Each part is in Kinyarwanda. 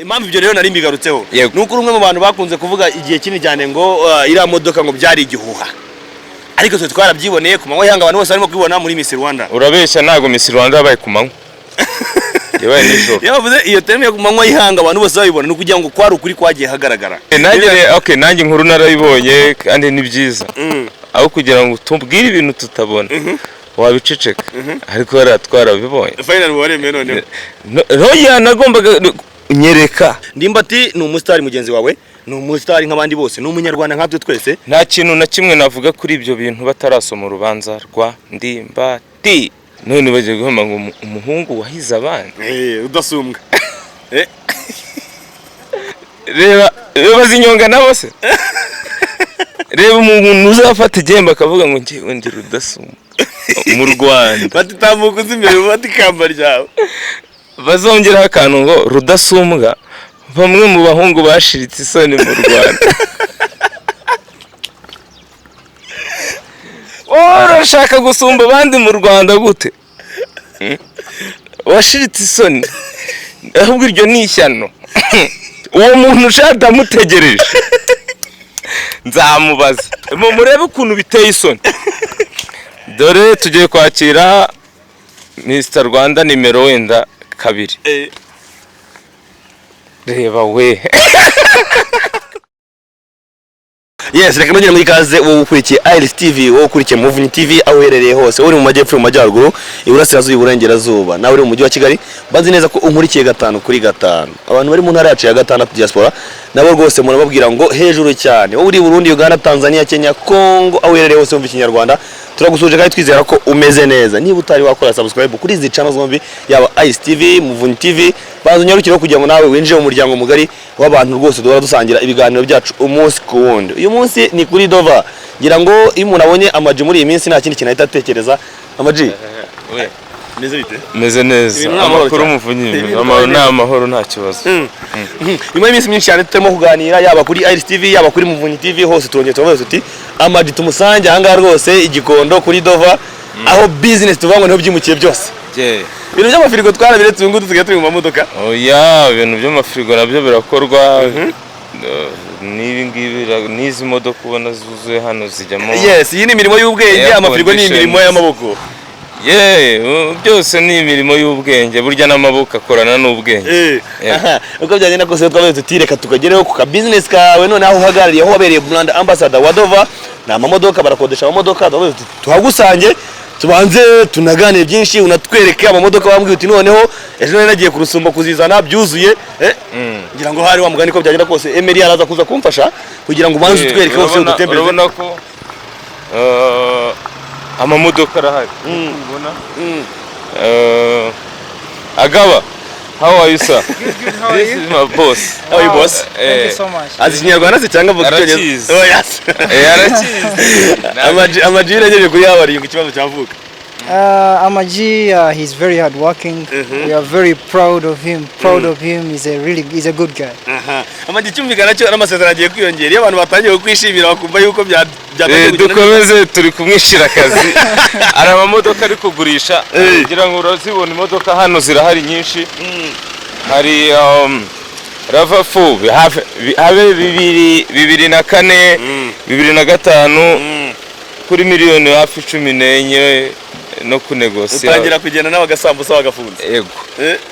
Impamvu ibyo rero nari mbigarutseho Yego. ni uko uri umwe mu bantu bakunze kuvuga igihe kinini cyane ngo iriya modoka ngo byari igihuha, ariko twe twarabyiboneye ku manywa yanga, abantu bose barimo kubibona muri Miss Rwanda. Urabeshya, ntabwo Miss Rwanda yabaye ku manywa, yabaye nijoro. Iyo bavuze iyo terme yo ku manywa y'ihanga, abantu bose babibona, ni ukugira ngo kwari ukuri kwagiye hagaragara. Nanjye, okay, nanjye inkuru narayibonye kandi ni byiza. Aho kugira ngo tubwire ibintu tutabona, wabiceceka, ariko hariya twarabibonye. Final waremeye noneho? Oya, nagombaga nyereka. Ndimbati ni umusitari mugenzi wawe, ni umusitari nk'abandi bose, ni umunyarwanda nkatwe twese. Nta kintu na kimwe navuga kuri ibyo bintu batarasoma urubanza rwa Ndimbati. None bagiye guhema ngo umuhungu wahize abandi. Udasumbwa. Reba, bazinyonga nabo se. Reba umuntu uzafata igihembo akavuga ngo njyewe ndi rudasumbwa mu Rwanda. Batitambuka uzi imbere, bati ikamba ryawe. Bazongeraho akantu ngo rudasumbwa, bamwe mu bahungu bashiritse isoni mu Rwanda. Wowe urashaka gusumba abandi mu Rwanda gute? Washiritse isoni, ahubwo iryo ni ishyano. Uwo muntu ushaka ndamutegereje, nzamubaza. Murebe ukuntu biteye isoni. Dore tugiye kwakira Mr Rwanda nimero wenda 2. Reba we. Yes, reka nongere muri ikaze wowe ukurikiye Iris TV, wowe ukurikiye Muvunyi TV, aho uherereye hose, uri mu majyepfo, mu majyaruguru, iburasirazuba, iburengerazuba, nawe uri mu mujyi wa Kigali, banzi neza ko unkurikiye 5 kuri 5. Abantu bari mu ntara yacu ya gatandatu, diaspora, nabo rwose murababwira ngo hejuru cyane. Wowe uri i Burundi, Uganda, Tanzania, Kenya, Congo, aho uherereye hose wumva ikinyarwanda, turagusuje kandi twizera ko umeze neza. Niba utari wakora subscribe kuri izi channel zombi, yaba Ice TV, Muvunyi TV, banza unyarukire kugira ngo nawe winjire mu muryango mugari w'abantu rwose duhora dusangira ibiganiro byacu umunsi ku wundi. Uyu munsi ni kuri Dova. Ngira ngo iyo umuntu abonye Amaji muri iyi minsi, nta kindi kintu ahita atekereza. Amaji, meze bite? Meze neza. Ibintu ni amahoro Amakuru cyane. Muvunyi? Ibintu Amahoro ni ni amahoro, nta kibazo. Nyuma y'iminsi myinshi cyane turimo kuganira, yaba kuri Iris TV, yaba kuri Muvunyi TV, hose turongeye turavuga tuti Amaji tumusange ahangaha rwose igikondo kuri Dova, aho business tuvuga ngo niho byimukiye byose. Ibintu by'amafirigo twarabiretse, ubu ngubu dusigaye turi mu mamodoka. Oya, ibintu by'amafirigo nabyo birakorwa. N'ibi ngibi, n'izi modoka ubona zuzuye hano zijyamo. Yes, iyi ni imirimo y'ubwenge. Air Amafirigo ni imirimo conditions. y'amaboko. Ye, byose ni imirimo y'ubwenge, burya n'amaboko akorana n'ubwenge. Aha, uko byagenda kose twabaye tuti reka tukagereho ku ka business kawe none aho uhagarariye, aho wabereye brand ambassador wa Dova. Ni amamodoka, barakodesha amamodoka. Twabaye tuti tuhagusange, tubanze tunaganire byinshi, unatwereke amamodoka. Wambwiye uti noneho ejo nari nagiye kurusumba kuzizana byuzuye. Ngira ngo hari wa mugani ko byagenda kose Emery araza kuza kumfasha kugira ngo ubanze utwereke hose, udutembereze. Urabona ko amamodoka arahari. Ubona? Agaba, how are you, sir? Good, how are This you? is my boss. How are you, boss? Thank you so much. Azi ikinyarwanda se cyangwa avuga Arakizi. icyongereza? Oh, yes. Arakizi. Amaji yagejeje kuri yabarindwi, ikibazo cyavuka. Amaji, he's very hardworking. We are very proud of him. Proud of him. He's a good guy. Aha. Amaji, cyumvikana cyo n'amasezerano agiye kwiyongera iyo abantu batangiye kukwishimira, bakumva yuko byatangiye kugenda neza. Dukomeze, turi kumwishyira akazi. Hari amamodoka ari kugurisha, kugira ngo urazibona imodoka hano zirahari nyinshi. Hari RAV4 habe 2004, 2005, kuri miliyoni hafi 14 no kunegosiya. Utangira kugenda nawe agasambusa wagafunze. Yego.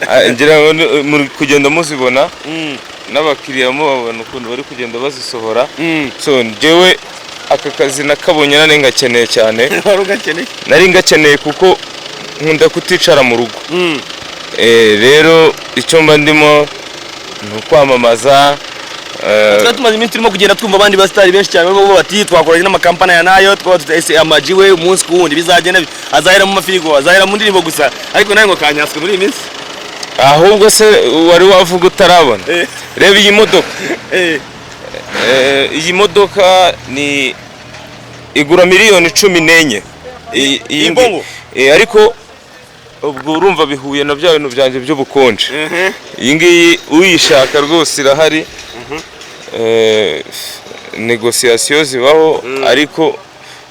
Ah, ngira ngo muri kugenda muzibona, n'abakiriya mubabona ukuntu bari kugenda bazisohora. So njyewe aka kazi nakabonye nari ngakeneye cyane. Wari ugakeneye. Nari ngakeneye kuko nkunda kuticara mu rugo. Rero icyo mba ndimo ni ukwamamaza. Twari tumaze iminsi turimo kugenda twumva abandi basitari benshi cyane barimo bavuga bati twakoranye n'amakampani aya nayo, twaba tuti ese Amaji we umunsi ku wundi bizagenda azahera mu mafirigo, azahera mu ndirimbo gusa, ariko nawe ngo kanyaswe muri iyi minsi. Ahubwo se wari wavuga utarabona? Reba iyi modoka. Iyi modoka ni igura miliyoni 14. Iyi Bongo? Ariko ubwo urumva bihuye na bya bintu byanjye by'ubukonje. Iyi ngiyi uyishaka rwose irahari. Négociation zibaho, ariko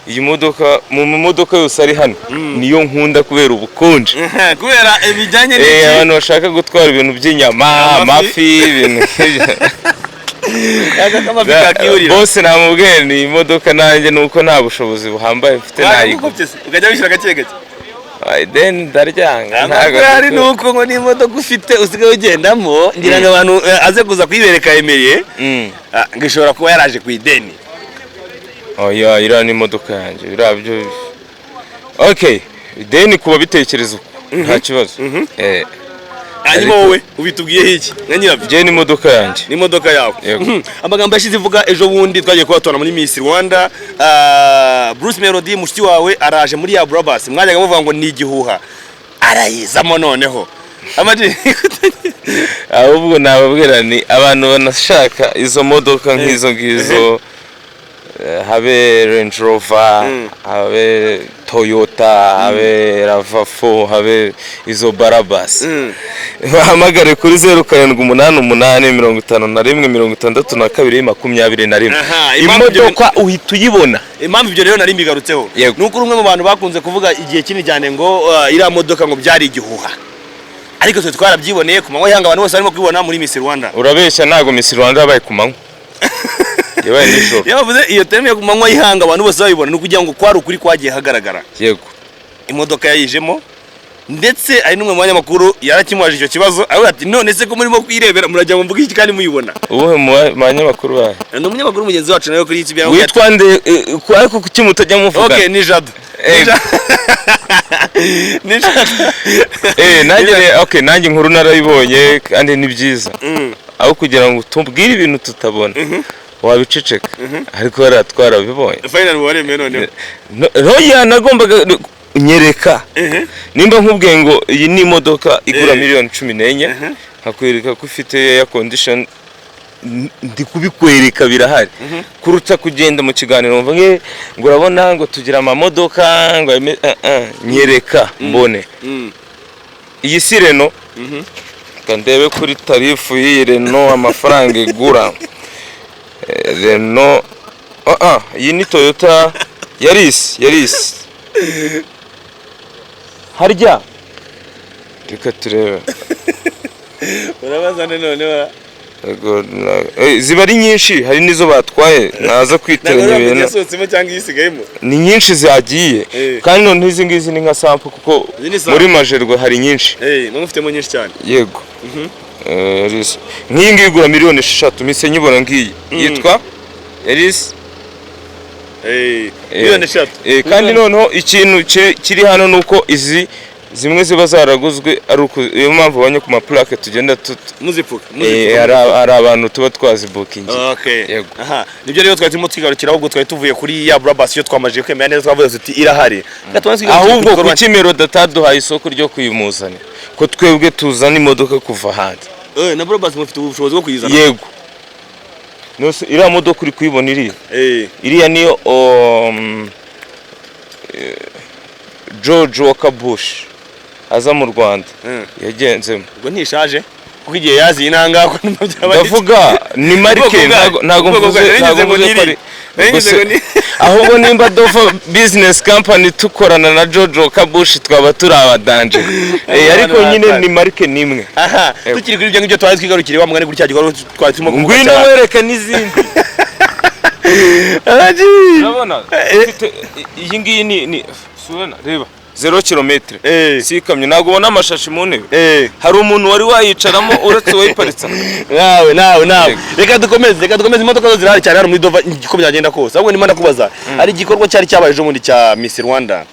Iyi modoka, mu modoka yose ari hano, niyo nkunda kubera ubukonje. Kubera ibijyanye Eh, abantu bashaka gutwara ibintu by'inyama, Amafi. amafi, ibintu nk'ibyo. Amafi kakiyurira. Bose namubwiye ni imodoka nanjye nuko nta bushobozi buhambaye mfite nayigura. Wagukopye se ukajya wishyura gake gake? Ay, ideni ndaryanga, ntabwo. Amakuru ahari ni uko ngo n'imodoka ufite usigaye ugendamo, ngira ngo abantu aze kuza kuyibereka yemereye, ngo ishobora kuba yaraje ku ideni. Oya, iriya ni imodoka yanjye, biriya byo, okay, ideni kuba bitekereza uko nta kibazo. Hanyuma Ariko- wowe ubitubwiyeho iki nka nyirabyo? Njye ni imodoka yanjye. N'imodoka yawe. Yego. Amagambo yashize ivuga ejo bundi twagiye kubatora muri Miss Rwanda, Bruce Melody mushiki wawe araje muri ya Brabus mwajyaga muvuga ngo ni igihuha, arayizamo noneho Ama-G. Ahubwo nababwira ni abantu banashaka izo modoka nk'izo ngizo, habe Range Rover, habe Toyota, habe RAV4, habe izo Brabus, bahamagare kuri 0788516221. Aha, impamvu ibyo Imodoka uhita uyibona. Impamvu ibyo rero nari mbigarutseho Yego. ni uko uri umwe mu bantu bakunze kuvuga igihe kinini cyane ngo iriya modoka ngo byari igihuha, ariko twe twarabyiboneye ku manywa yanga, abantu bose barimo kubibona muri Miss Rwanda. Urabeshya, ntabwo Miss Rwanda yabaye ku manywa, yabaye nijoro. Iyo bavuze iyo terme yo ku manywa y'ihanga abantu bose babibona, ni ukugira ngo kwari ukuri kwagiye hagaragara. Imodoka yayijemo, ndetse ari n'umwe mu banyamakuru yarakimwaje icyo kibazo, aravuga ati: "None se ko murimo kuyirebera, murajya ngo mvuge iki kandi muyibona?" Ubuhe mu banyamakuru bahe? Ni umunyamakuru mugenzi wacu nawe kuri YouTube, yaramubwiye ati, Witwa nde? Ariko kuki mutajya muvuga? Okay, ni Jado. Ni Jado. Nanjye okay, nanjye inkuru narayibonye kandi ni byiza. Aho kugira ngo tubwire ibintu tutabona, wabiceceka, ariko hariya twarabibonye. Final waremeye noneho? No, oya, nagombaga nyereka. Nimba nkubwiye ngo iyi ni imodoka igura miliyoni 14, nkakwereka ko ifite air condition, ndi kubikwereka birahari, kuruta kugenda mu kiganiro ngo mvuge ngo urabona ngo tugira amamodoka ngo nyereka mbone. Iyi si Renault. Reka ndebe kuri tarifu y'iyi Renault amafaranga igura. Renault, iyi ni Toyota Yaris. Yaris harya, reka turebe. Urabaza none noneho? Yego, ziba ari nyinshi, hari n'izo batwaye naza kwitiranya Ntabwo ibintu. yasohotsemo cyangwa iyisigayemo. Ni nyinshi zagiye. Kandi noneho izi ngizi ni nka sample kuko Izi ni sample. muri Majerwa hari nyinshi. Mwe mufitemo nyinshi cyane. Yego. Yaris. Nk'iyi ngiyi igura miliyoni 6, mpise nyibona ngiyi yitwa Yaris. Miliyoni 3. Kandi noneho ikintu kiri hano ni uko izi zimwe ziba zaraguzwe ari uko, niyo mpamvu ubonye ku maplaque tugenda Muzipfuka, muzipfuka. Hari abantu tuba twazibukingiye. Yego. Aha, nibyo rero twari turimo twigarukira, ahubwo twari tuvuye kuri ya Brabus yo twamajije kwemera neza, twavuze tuti irahari. Reka tubanze twigarukire ku Ahubwo gikorwa. kuki Melody ataduhaye isoko ryo kuyimuzanira, ko twebwe tuzana imodoka kuva hanze? Na Brabus mufite ubushobozi bwo kuyizana? Yego. Nose iriya modoka uri kuyibona iriya, iriya niyo George Walker Bush aza mu Rwanda yagenzemo. Ubwo ntishaje kuko igihe yaziye inanga ko numva byaba ari Ndavuga ni marque. Ubwoko bwayo. Ntago Ubwoko mvuze bwayo. ntago Nari ngize ngo mvuze ko ni ari iri. Nari ngize ngo ni- Ahubwo nimba Dova Business Company tukorana na George Walker Bush, twaba turi abadanje. Ariko Abantu nyine batari. ni marque nimwe. Aha, tukiri kuri ibyo ngibyo twari twigarukiriye, wa mugani kuri cya gikorwa twari turimo kuvuga Ngwino cyane. wereke n'izindi. Araji. Urabona ufite iyi ngiyi ni surena, reba 0 kilometre. Si ikamyo, ntabwo ubona amashashi mu ntebe? Hari umuntu wari wayicaramo uretse uwayiparitse? Nawe, nawe, nawe. Yego. Reka dukomeze, reka dukomeze. Imodoka zo zirahari cyane hano muri Dova uko byagenda kose. Ahubwo ndimo ndakubaza, hari igikorwa cyari cyabaye ejo bundi cya Miss Rwanda,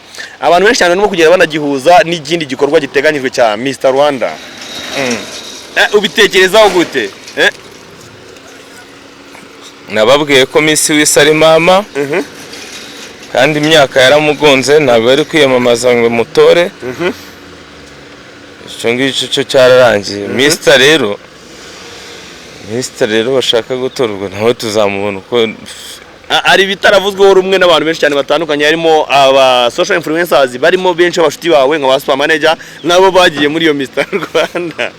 abantu benshi cyane barimo kugenda banagihuza n'ikindi gikorwa giteganyijwe cya Mr Rwanda. Ubitekerezaho gute? Nababwiye ko Miss w'isi ari mama, kandi imyaka yaramugonze, ntabwo yari kwiyamamaza ngo mutore. Icyo ngicyo cyo cyararangiye. Mister rero, Mister rero bashaka gutorwa nawe tuzamubona uko. Hari ibitaravuzweho rumwe n'abantu benshi cyane batandukanye, harimo aba social influencers, barimo benshi b'abashuti bawe nka ba super manager, nabo bagiye muri iyo Mr Rwanda.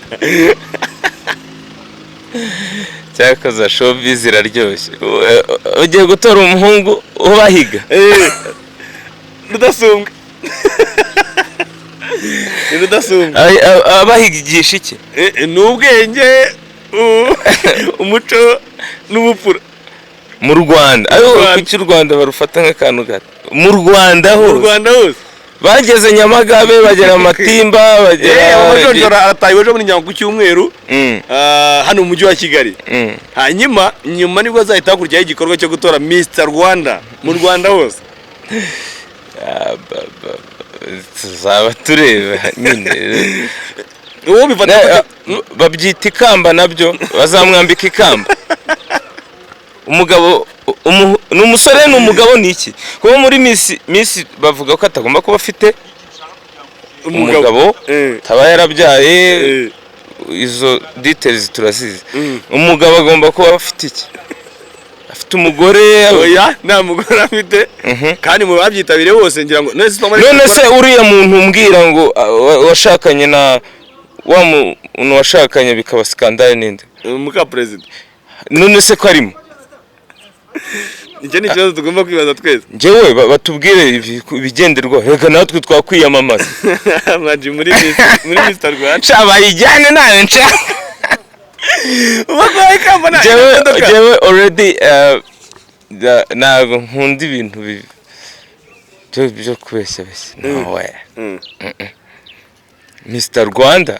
Cyakoze showbiz iraryoshye. Ugiye gutora umuhungu ubahiga. Rudasumbwa, ni Rudasumbwa. Abahigisha iki? Ni ubwenge, umuco n'ubupfura. Mu Rwanda, ariko Rwanda. Kuki u Rwanda barufata nk'akantu gato? Mu Rwanda Mu hose. Rwanda hose. Bageze Nyamagabe, bagera Matimba, bagera Amajonjora aratahiwe ejo muri Nyango ku cyumweru, hano mu mujyi wa Kigali. Hanyuma nyuma nibwo azahita hakurikiraho igikorwa cyo gutora Mr Rwanda mu Rwanda hose. Ah, tuzaba tureba nyine. Uwo bifata Babyita ikamba, nabyo bazamwambika ikamba. Umugabo ni umusore, ni umugabo, ni iki? Kuba muri Miss bavuga ko atagomba kuba afite umugabo, ataba yarabyaye. Izo details turazizi. Umugabo agomba kuba afite iki? Afite umugore? Oya, nta mugore afite. Kandi mu babyitabiriye bose, ngira ngo none se twamara None se uriya muntu umbwira ngo washakanye na wa muntu washakanye bikaba scandale, ninde? Muka perezida. None se ko arimo? Icyo ni ikibazo tugomba kwibaza twese. Njyewe batubwire ibigenderwaho, reka natwe twakwiyamamaza. Amaji muri Mr Rwanda. Nca bayijyane, nayo nca. Ubahaye ikamba nta Njyewe imodoka. Njyewe already ntabwo nkunda ibintu byo kubeshya beshya, no way. Mr Rwanda,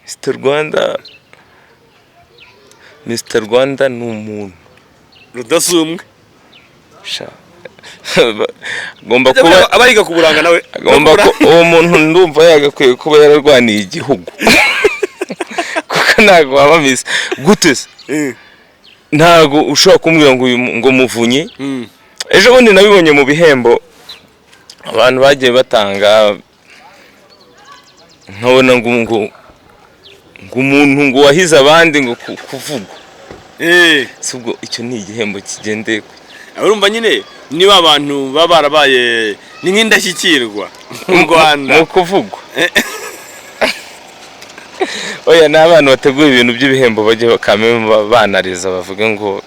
Mr Rwanda, Mr Rwanda ni umuntu Rudasumbwa. Sha, agomba kuba Aba yiga ku buranga nawe. Agomba ko uwo muntu ndumva yagakwiye kuba yararwaniye igihugu, kuko ntabwo waba Miss gute se? Ntabwo ushobora kumbwira ngo uyu ngo Muvunyi. Ejo bundi nabibonye mu bihembo abantu bagiye batanga, nkabona ngo umuntu ngo wahize abandi ngo kuvugwa. Si ubwo icyo ni igihembo kigendeye Urumva nyine niba abantu baba barabaye ni nk'indashyikirwa mu Rwanda. Mu kuvugwa. Oya, ni abantu bategura ibintu by'ibihembo bajye bakame banariza, bavuge ngo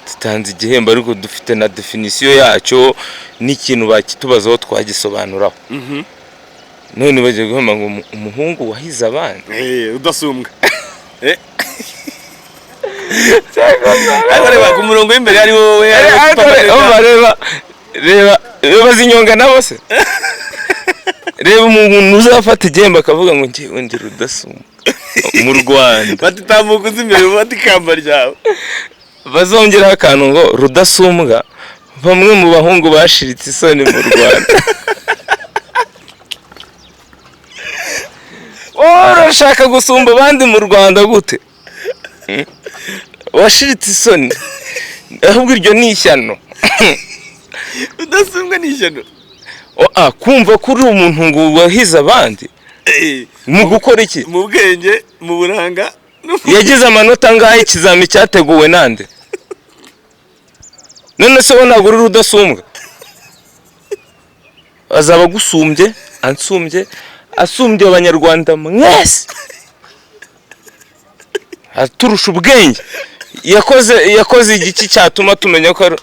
dutanze igihembo ariko dufite na définition yacyo, n'ikintu bakitubazaho twagisobanuraho. None bagiye guhemba ngo umuhungu wahize abandi. Udasumbwa. Ariko reba ku murongo w'imbere ari wowe, hariho Ariko Papa Reba. Umva, reba, reba, reba, zinyonga nabo se. Reba umuntu uzafata igihembo akavuga ngo njyewe ndi Rudasumbwa mu Rwanda. Bati tambuka uzi imbere, ufate ikamba ryawe. Bazongeraho akantu ngo Rudasumbwa, bamwe mu bahungu bashiritse isoni mu Rwanda. Wowe urashaka gusumba abandi mu Rwanda gute? Washiritse isoni, ahubwo iryo ni ishyano. Udasumbwa ni ishyano. Kumva ko uri umuntu ngo wahize abandi mu gukora iki? Mu bwenge, mu buranga no Yagize amanota angahe? Ikizami cyateguwe nande? None se we ntabwo uri Rudasumbwa? Azaba agusumbye, ansumbye, asumbye abanyarwanda mwese, aturusha ubwenge. Yakoze igiki cyatuma tumenya ko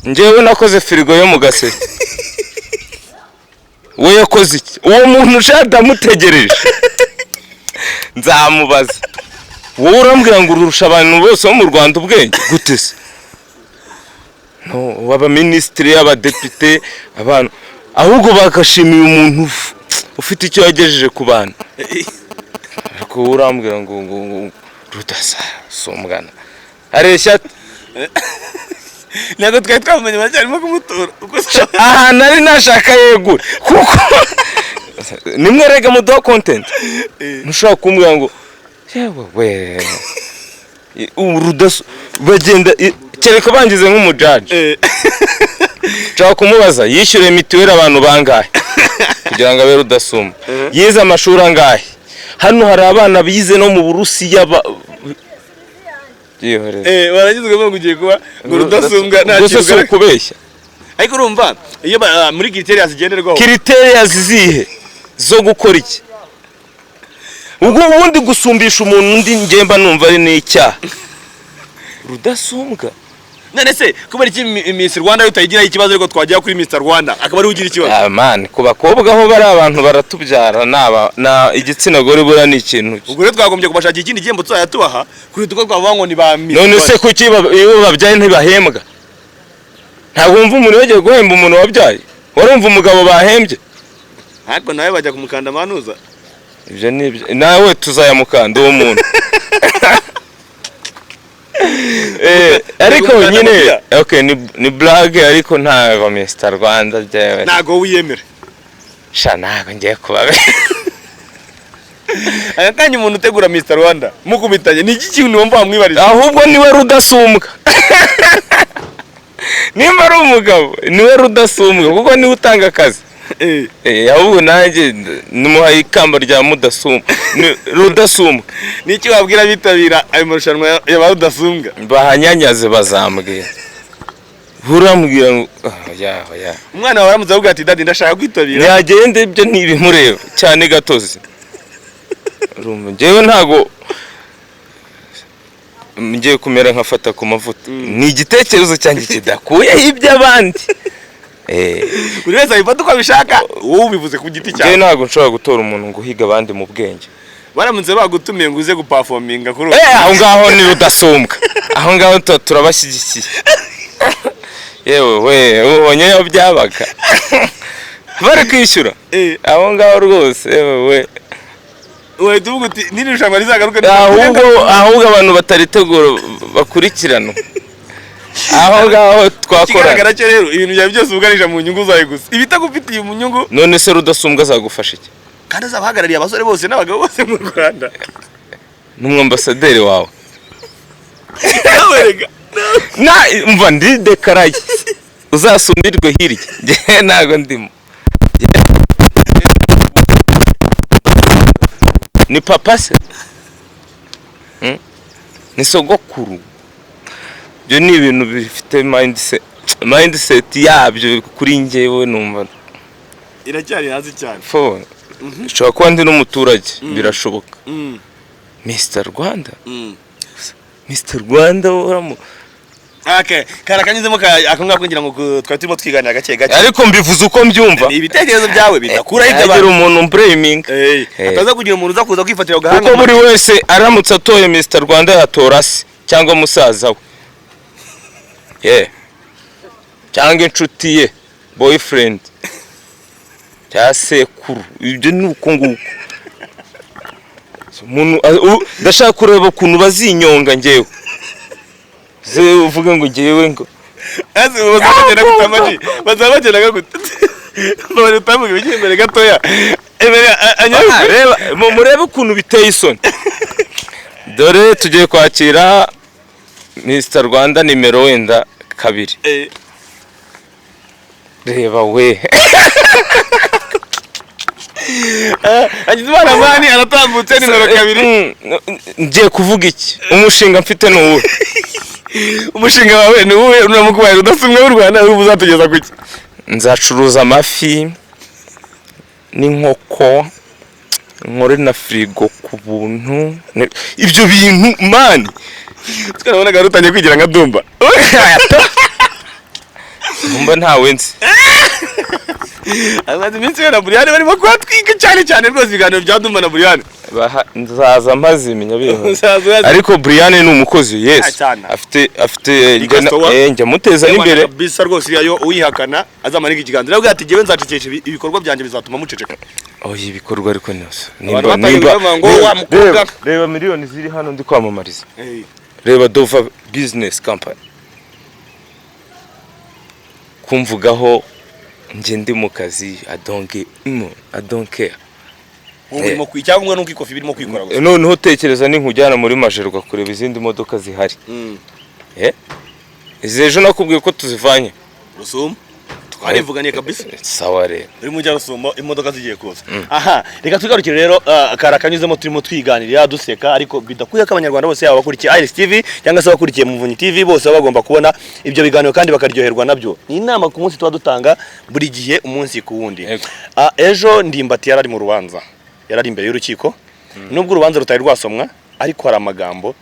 njyewe nakoze firigo yo mu gaseke? We yakoze iki? Uwo muntu ushaka ndamutegereje, nzamubaza. Wowe urambwira ngo urusha abantu bose bo mu Rwanda ubwenge gute se? No abaminisitiri, abadepite, abantu ahubwo bagashimiye umuntu ufite icyo yagejeje ku bantu, ariko wowe urambwira ngo Rudasa sumbwana areshya ate? Ntabwo twari twamenye, baracyarimo kumutora ubwo se. Ahantu ari nashaka yegure, kuko nimwe rega muduha content. Ntushobora kumbwira ngo yewe we ubu Rudasu bagenda kereka bangize nk'umujaji. Nshobora kumubaza yishyuriye mituweli abantu bangahe kugira ngo abe Rudasumba, yize amashuri angahe. Hano hari abana bize no mu Burusiya byihorere. Warangiza ukavuga ngo ugiye kuba ngo Rudasumbwa nta Gusa kintu si ukubeshya. Ariko urumva iyo muri criteria zigenderwaho. Criteria zihe zo gukora iki? Ubwo ubundi gusumbisha umuntu undi ngemba numva ari n'icyaha. Rudasumbwa. None se kubera iki Miss Rwanda yo utayigiraho ikibazo, ariko twagera kuri Mr Rwanda akaba ariwe ugira ikibazo? Ah, man, ku bakobwa ho bari abantu baratubyara, naba na igitsina gore buriya ni ikintu. Ubwo rero twagombye kubashakira ikindi gihembo tuzajya tubaha kuruta uko twavuga ngo ni ba Miss None Rwanda. se kuki iyo babyaye ntibahembwa? Ntabwo wumva umuntu yagiye guhemba umuntu wabyaye? Warumva umugabo bahembye? Ariko nawe bajya kumukanda amanuza. Ibyo ni ibyo, nawe tuzayamukanda uwo muntu. Ariko Kumukanda nyine umupira. Okay, ni blague, ariko ntabwo Mr Rwanda byewe. Ntabwo wiyemera? Sha, ntabwo ngiye kubabe. Aka kanya umuntu utegura Mr Rwanda mukubitanye, ni iki kintu wumva wamwibariza? Ahubwo niwe rudasumbwa. Nimba ari umugabo, niwe rudasumbwa, kuko niwe utanga akazi. Ahubwo nanjye nimuhaye ikamba rya mudasumbwa. Ni rudasumbwa. Ni iki wabwira abitabira ayo marushanwa ya ba rudasumbwa? Bahanyanyaze, bazambwira, urambwira ngo ah, ya ya. Umwana wawe aramutse avuga ati: "Daddy, ndashaka kwitabira"? Yagende, ibyo ntibimureba cyane gatozi. Urumva, njyewe ntago ngiye kumera nkafata ku mavuta. Ni igitekerezo cyanjye kidakuyeho iby'abandi. Buri wese abifata uko abishaka, wowe ubivuze ku giti Njyewe cyawe. ntabwo nshobora gutora umuntu ngo uhiga abandi mu bwenge. Baramutse bagutumiye ngo uze guperforminga kuri ubu? Aho ngaho ni rudasumbwa, aho ngaho tuba turabashyigikiye. Yewe we, ubonye iyo byabaga bari kwishyura, aho ngaho rwose, yewe we. Uhita uvuga uti n'iri rushanwa rizagaruke. Ahubwo abantu bataritegura bakurikirana aho ngaho twakora. Ikigaragara cyo rero, ibintu byawe byose uganisha mu nyungu zawe gusa, ibitagufitiye mu nyungu. None se rudasumbwa azagufasha iki? Kandi azaba ahagarariye abasore bose n'abagabo bose mu Rwanda. N'umwambasaderi wawe. Nawe rega. Na mva ndi dekaraye, uzasumbirwe hirya. Njye ntago ndimo. Ni papa se? Ni sogokuru? Ibyo ni ibintu bifite mindset yabyo. Kuri njyewe numva Iracyari hasi cyane. Fo nshobora kuba ndi n'umuturage, birashoboka. Mr Rwanda, Mr Rwanda uramu Okay, kara kanyuzemo ako ngako ngira ngo twari turimo twiganira gake gake. Ariko mbivuze uko mbyumva. Ni ibitekerezo byawe bidakuraho ibyo Hagira abantu. umuntu mblaminga. Ataza kugira umuntu uza kuza kwifatira ku gahanga. Kuko buri wese aramutse atoye Mr Rwanda, yatora se cyangwa musaza we, yeah, cyangwa inshuti ye, boyfriend, cyangwa sekuru. Ibyo ni uko nguko. Umuntu ndashaka kureba ukuntu bazinyonga. Njyewe ze uvuge ngo njyewe ngo Ese bazaba bagenda gute amaji? Bazaba bagenda gute? Bari utambuka ibigiye imbere gatoya. Ebere Ah, reba, murebe ukuntu biteye isoni. Dore tugiye kwakira Mr Rwanda nimero wenda 2. Reba we. Hakizimana Amani aratambutse nimero 2. Ngiye kuvuga iki? Umushinga mfite ni uwuhe? Umushinga wawe ni uwuhe? Nuramuka ubaye rudasumbwa w'u Rwanda, ubu uzatugeza kuki? Nzacuruza amafi n'inkoko, nkore na firigo ku buntu. Ibyo bintu, man. Twarabonaga rutangiye kwigira nka Dumba. Mba ntawe nzi. Amaze iminsi we na Buriyani barimo kuhatwika cyane cyane rwose, ibiganiro bya Dumba na Buriyani. Nzaza mpazimenya biho. Uzaza uyazi. Ariko Brian ni umukozi, yes. Ah, cyane. Afite Ni customer. njya muteza n'imbere. Kabisa rwose, iriya yo uyihakana azamanika ikiganza. Aravuga ati: "Jyewe nzacecekesha ibikorwa byanjye bizatuma muceceka." Oh, ibikorwa ariko nose Abantu batangiye kuvuga ngo wa mukobwa. Reba miliyoni ziri hano ndi kwamamariza. Reba Dova Business Company, kumvugaho njye ndi mu kazi, I don't care. Wowe urimo icyangombwa nuko ikofi birimo kwikora gusa. Noneho tekereza ninkujyana muri Majerwa kureba izindi modoka zihari. Izi ejo nakubwiye ko tuzivanye Rusumo twarivuganiye kabisa. Sawa rero. Uri mujya Rusumo imodoka zigiye kuza. Aha reka tugarukire rero, akara kanyuzemo turimo twiganirira duseka, ariko bidakwiye ko abanyarwanda bose, yaba abakurikiye Iris TV cyangwa se abakurikiye Muvunyi TV, bose baba bagomba kubona ibyo biganiro kandi bakaryoherwa nabyo. Ni inama ku munsi tuba dutanga buri gihe, umunsi ku wundi. Yego. Ah, ejo Ndimbati yari ari mu rubanza, yari ari imbere y'urukiko. Nubwo urubanza rutari rwasomwa, ariko hari amagambo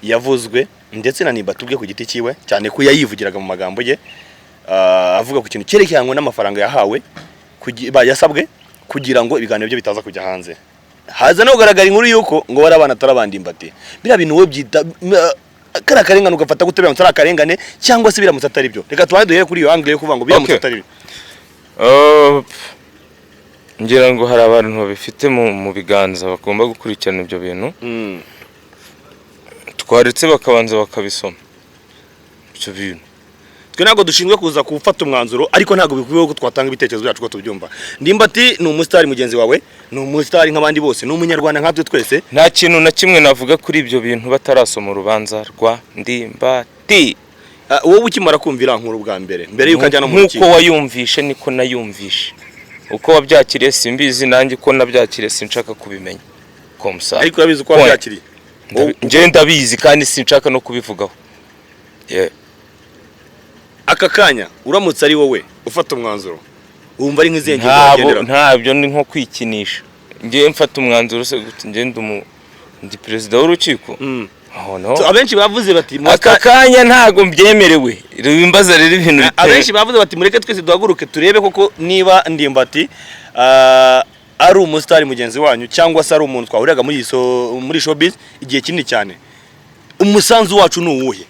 yavuzwe. Ndetse na Ndimbati ubwe ku giti cyiwe, cyane ko yayivugiraga mu magambo ye, avuga ku kintu cyerekeranye n'amafaranga yahawe yasabwe kugira ngo ibiganiro bye bitaza kujya hanze, haza no kugaragara inkuru y'uko ngo bari abana atari abandimbati. Biriya bintu wowe byita kariya karengane ugafata gute, biramutse ari akarengane cyangwa se biramutse atari byo? Reka tubanze duhere kuri iyo angle yo kuvuga ngo biramutse atari byo. Ngira ngo hari abantu babifite mu biganza bagomba gukurikirana ibyo bintu. Twaretse bakabanza bakabisoma ibyo bintu. Twe ntabwo dushinzwe kuza gufata umwanzuro, ariko ntabwo bikwiye ko twatanga ibitekerezo byacu ko tubyumva. Ndimbati ni umusitari mugenzi wawe, ni umusitari nk'abandi bose, ni umunyarwanda nkatwe twese. Nta kintu na kimwe navuga kuri ibyo bintu batarasoma urubanza rwa Ndimbati. Wowe ukimara kumva iriya nkuru bwa mbere, mbere y'uko ajya no mu Nk'uko rukiko, wayumvishe niko nayumvishe. Uko wabyakiriye simbizi, nanjye uko nabyakiriye sinshaka kubimenya komusa. Ariko urabizi uko wabyakiriye. Njye ndabizi kandi sinshaka no kubivugaho. Yeah. Aka kanya uramutse ari wowe ufata umwanzuro, wumva ari nk'izihe ngingo Ntabwo wagenderaho? Ntabyo, ni nko kwikinisha. Njye mfata umwanzuro se gute? Njye ndi perezida w'urukiko? Oh, no. So, abenshi bavuze bati Aka kanya ntabwo mbyemerewe. Wimbaza rero ibintu Abenshi bavuze bati mureke twese duhaguruke turebe koko niba Ndimbati ari umusitari mugenzi wanyu cyangwa se ari umuntu twahuriraga muri showbiz igihe kinini cyane, umusanzu wacu ni uwuhe?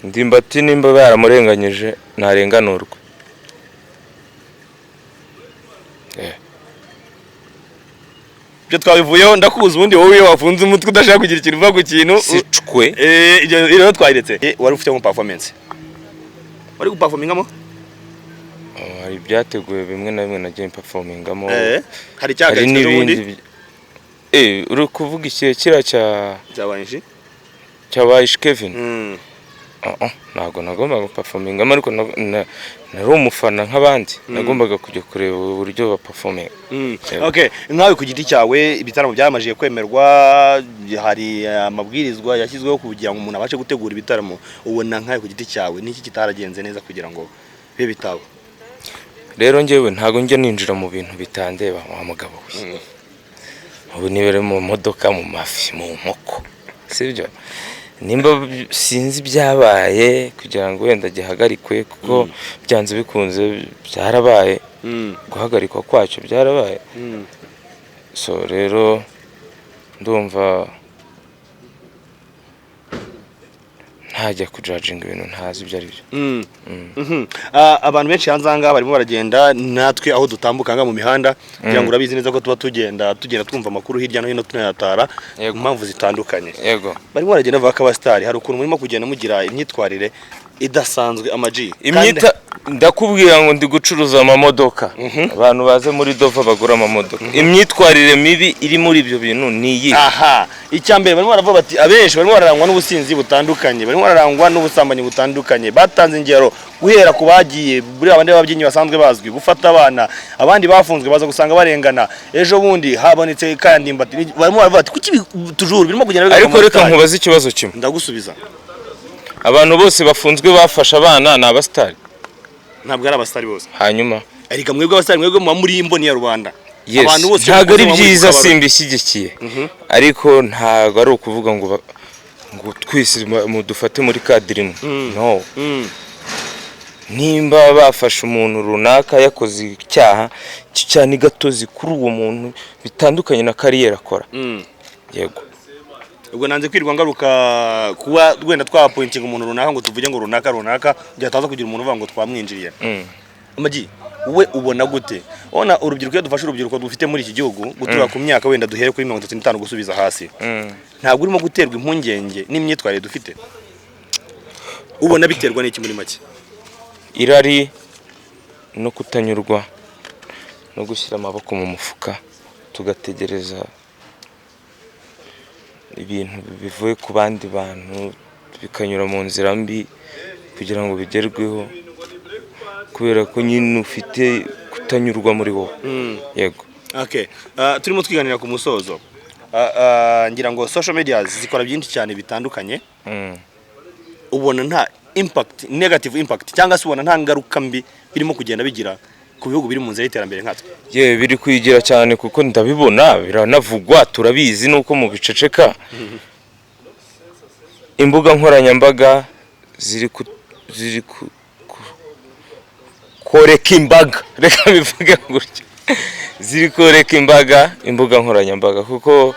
Ndimbati nimba baramurenganyije ntarenganurwe. Ibyo twabivuyeho. Ndakuzi ubundi wowe iyo wafunze umutwe udashaka kugira ikintu uvuga ku kintu. Sicwe. Ibyo rero twayiretse. Wari ufitemo performance, wari guperformingamo? Oh, hari ibyateguwe bimwe na bimwe nagiye performingamo. Hari Hari icyahagaritswe n'ibindi n'ubundi. Uri kuvuga ikihe? Kiriya cya Cyabaye iki? Cyabaye Kevin. Ah, ntabwo nagombaga guperformingamo, ariko nari umufana nk'abandi, nagombaga kujya kureba uburyo baperforminga. Yego. Okay, nkawe ku giti cyawe, ibitaramo byamajije kwemerwa, hari amabwirizwa yashyizweho kugira ngo umuntu abashe gutegura ibitaramo. Ubona nkawe ku giti cyawe niki kitaragenze neza kugira ngo bibe bitaba? Rero njyewe ntabwo njya ninjira mu bintu bitandeba, wa mugabo we. Ubu nibere mu modoka, mu mafi, mu nkoko, sibyo? Nimba sinzi ibyabaye kugira ngo wenda gihagarikwe, kuko byanze bikunze byarabaye, guhagarikwa kwacyo byarabaye. So rero ndumva ntajya kujudginga ibintu ntazi ibyo ari byo. Abantu benshi hanze aha ngaha barimo baragenda, natwe aho dutambuka ngaha mu mihanda, kugira ngo urabizi neza ko tuba tugenda twumva amakuru hirya no hino, tunayatara mu mpamvu zitandukanye. Barimo baragenda bavuga ko abasitari hari ukuntu murimo kugenda mugira imyitwarire idasanzwe, Ama-G. Imyita ndakubwira ngo ndi gucuruza amamodoka, abantu baze muri Dova bagura amamodoka. Imyitwarire mibi iri muri ibyo bintu ni iyi? Aha, icya mbere barimo baravuga bati abenshi barimo bararangwa n'ubusinzi butandukanye, barimo bararangwa n'ubusambanyi butandukanye. Batanze ingero guhera ku bagiye muri abandi b'ababyinnyi basanzwe bazwi gufata abana, abandi bafunzwe baza gusanga barengana, ejo bundi habonetse kandi Ndimbati. Barimo baravuga bati kuki tujuru birimo kugenda bigaruka Ariko mu reka basitari? nkubaze ikibazo kimwe. Ndagusubiza. Abantu bose bafunzwe bafashe abana ni abasitari? Ntabwo ari abasitari bose. Hanyuma? Ariko mwebwe abasitari, mwebwe muba muri imboni ya rubanda. Yes. Abantu bose Ntabwo ari muba muri byiza, ku kabarore. simbishyigikiye, ariko ntabwo ari ukuvuga ngo ngo twese mudufate muri cadre imwe, no. Nimba bafashe umuntu runaka yakoze icyaha, icyo cyaha ni gatozi kuri uwo muntu, bitandukanye na carrière akora. Yego. Ubwo nanze kwirwa ngaruka kuba wenda twapointinga umuntu runaka ngo tuvuge ngo runaka runaka, kugira hataza kugira umuntu uvuga ngo twamwinjiriye. Ama-G, we ubona gute? Ubona urubyiruko, iyo dufashe urubyiruko dufite muri iki gihugu gutura ku myaka wenda duhere kuri 35 gusubiza hasi, ntabwo urimo guterwa impungenge n'imyitwarire dufite? Ubona biterwa n'iki muri make? Irari no kutanyurwa no gushyira amaboko mu mufuka, tugategereza ibintu bivuye ku bandi bantu, bikanyura mu nzira mbi kugira ngo bigerweho, kubera ko nyine ufite kutanyurwa muri wowe. Yego. Okay. Turimo twiganira ku musozo. Ngira ngo social media zikora byinshi cyane bitandukanye. Ubona nta impact, negative impact, cyangwa se ubona nta ngaruka mbi birimo kugenda bigira ku bihugu biri mu nzira y'iterambere nkatwe? Yewe, biri kwigira cyane, kuko ndabibona, biranavugwa, turabizi nuko mu biceceka. Imbuga nkoranyambaga ziri koreka imbaga, reka bivuge gutya, ziri koreka imbaga imbuga nkoranyambaga, kuko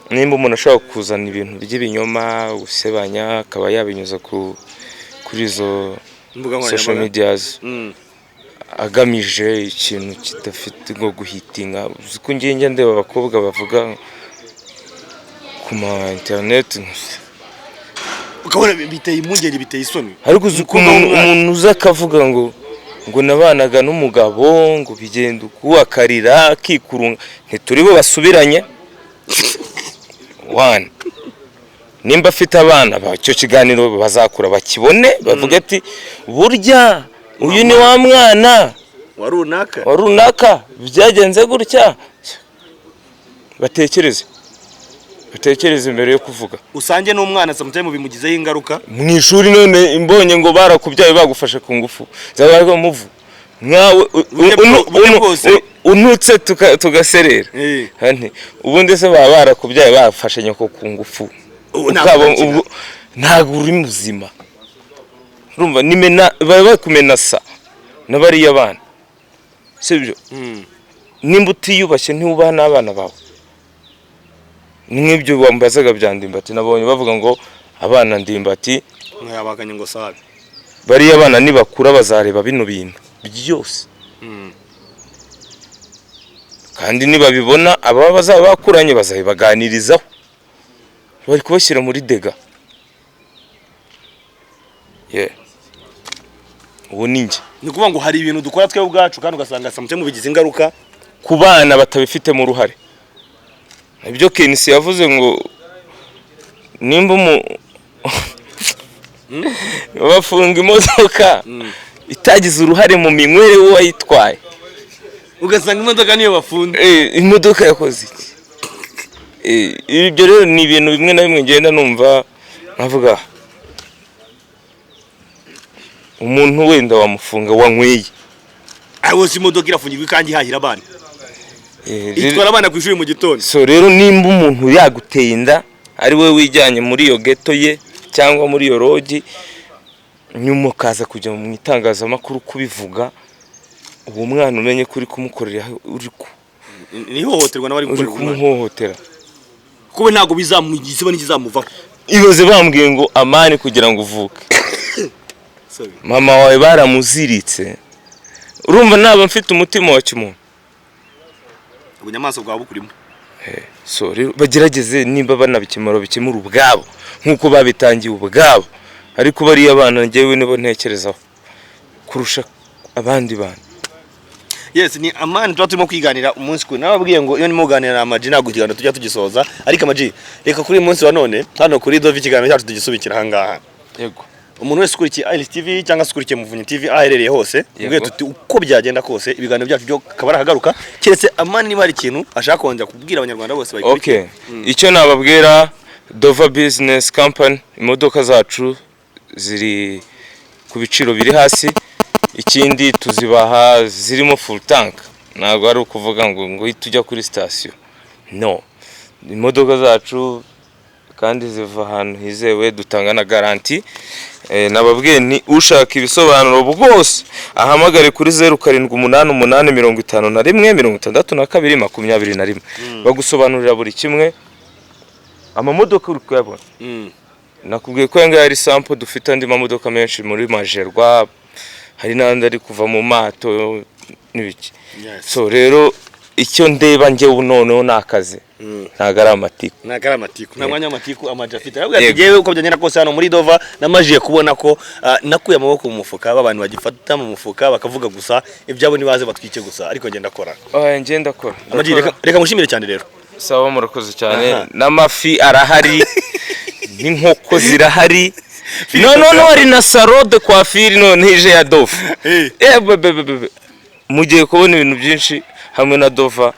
nimba umuntu ashobora kuzana ibintu by'ibinyoma, gusebanya, akaba yabinyuza kuri izo Imbuga social nkoranyambaga. medias agamije ikintu kidafite ngo guhitinga. Uzi ko ngiye njya ndeba abakobwa bavuga ku ma internet, Ukabona biteye impungenge, biteye isoni. Ariko uzi ko Umukobwa w'umwana. umuntu uza akavuga ngo nabanaga n'umugabo, ngo bigenda uku, akarira akikurunga, ntituri bo basubiranye. One, nimba afite abana, icyo kiganiro bazakura bakibone, bavuge ati: "Burya uyu ni wa mwana wa runaka." Wa runaka, byagenze gutya. Batekereze, batekereze mbere yo kuvuga. Usange n'umwana sometimes bimugizeho ingaruka. Mu ishuri none imbonye ngo barakubyaye bagufashe ku ngufu, zabaye muvu nkawe. Uburyo bwose. Unutse tugaserera. Nti, ubundi se baba barakubyaye bafashe nyoko ku ngufu? Ubu ntabwo bakira. Ubwo ntabwo uri muzima. Urumva nimena baba bakumenasa na bariya bana, sibyo? Nimba utiyubashye, ntiwubaha n'abana bawe. Ni nk'ibyo wambazaga bya Ndimbati. Nabonye bavuga ngo abana Ndimbati Mwayabaganye ngo sabe. Bariya bana nibakura bazareba bino bintu byose, kandi nibabibona, ababa bazaba bakuranye bazabibaganirizaho. Bari kubashyira muri dega. Yeah. Ubu ni njye. Ni ukuvuga ngo hari ibintu dukora twebwe ubwacu, kandi ugasanga sometimes bigize ingaruka ku bana batabifitemo uruhare. Ibyo Kenisi yavuze ngo nimba bafunga imodoka itagize uruhare mu minywere w'uwayitwaye, ugasanga imodoka niyo bafunze. Imodoka yakoze iki? Ibyo rero ni ibintu bimwe na bimwe ngenda numva nkavuga: umuntu wenda wamufunga wanyweye. Aho si imodoka irafungirwa kandi ihahira abana, itwara abana ku ishuri mu gitondo. So rero, nimba umuntu yaguteye inda ari we wijyanye muri iyo geto ye cyangwa muri iyo lodge, nyuma ukaza kujya mu itangazamakuru kubivuga, uwo mwana umenye ko uri kumukorera, Ni ihohoterwa nawe ari uri gukorera umwana. kumuhohotera. Kuko ntabwo bizamugize n'ikizamuvaho. Ibaze bambwiye ngo: "Amani, kugira ngo uvuke, Sorry. mama wawe baramuziritse." Urumva naba mfite umutima wa kimuntu? Ubunyamaswa bwaba bukurimo. So rero bagerageze, nimba banabikemura, bikemura ubwabo nk'uko babitangiye ubwabo. Ariko bariya bana njyewe nibo ntekerezaho kurusha abandi bantu. Yes, ni Amani tuba turimo kwiganira umunsi kuri. Nababwiye ngo iyo ndimo kuganira na Ama-G, ntabwo ikiganiro tujya tugisoza. Ariko Ama-G, reka kuri uyu munsi wa none hano kuri Dove ikiganiro cyacu tugisubikira ahangaha. Yego. Umuntu wese ukurikiye Iris TV cyangwa se ukurikiye Muvunyi TV, aho aherereye hose, Yego. ubwo tuti uko byagenda kose ibiganiro byacu byo akaba arahagaruka, keretse Amani niba hari ikintu ashaka kongera kubwira Abanyarwanda bose bayikurikiye. Okay, icyo nababwira, Dova Business Company, imodoka zacu ziri ku biciro biri hasi. Ikindi, tuzibaha zirimo full tank. Ntabwo ari ukuvuga ngo uhite ujya kuri sitasiyo. No, imodoka zacu kandi ziva ahantu hizewe, dutanga na garantie. Nababwiye ni ushaka ibisobanuro bwose ahamagare kuri 0788516221, bagusobanurira buri kimwe. Amamodoka uri kuyabona, nakubwiye ko aya ngaya ari sample. Dufite andi mamodoka menshi muri Majerwa, hari n'andi ari kuva mu mato n'ibiki. So rero icyo ndeba njyewe noneho ni akazi, ntabwo ari amatiku. Ntabwo ari amatiku, nta mwanya w'amatiku Ama-G afite. Aravuga ati: Yego. "Yewe, uko byagenda kose hano muri Dova namajiye kubona ko nakuye amaboko mu mufuka. B'abantu bagifata mu mufuka bakavuga gusa ibyabo, nibaze batwike gusa, ariko ngenda akora." Oya, njye ndakora. Ama-G, reka mushimire cyane rero. Sawa, murakoze cyane. Aha. N'amafi arahari, n'inkoko zirahari. No no no, hari na salon de coiffure none ije ya Dova. Be, be, be, be. Mugiye kubona ibintu byinshi hamwe na Dova.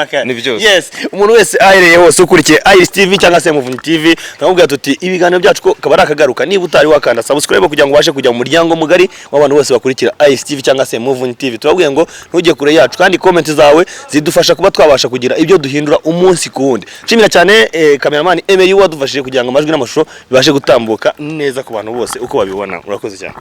Okay. Ni byose. Yes, umuntu wese ahereye hose ukurikiye Iris TV cyangwa se Muvunyi TV, turamubwira tuti ibiganiro byacu ko kaba ari akagaruka. Niba utari wakanda subscribe kugira ngo ubashe kujya mu muryango mugari w'abantu bose bakurikira Iris TV cyangwa se Muvunyi TV, turababwiye ngo ntujye kure yacu, kandi comment zawe zidufasha kuba twabasha kugira ibyo duhindura umunsi ku wundi. Nshimira cyane cameraman Emery wadufashije kugira ngo amajwi n'amashusho bibashe gutambuka neza ku bantu bose uko babibona. Urakoze cyane.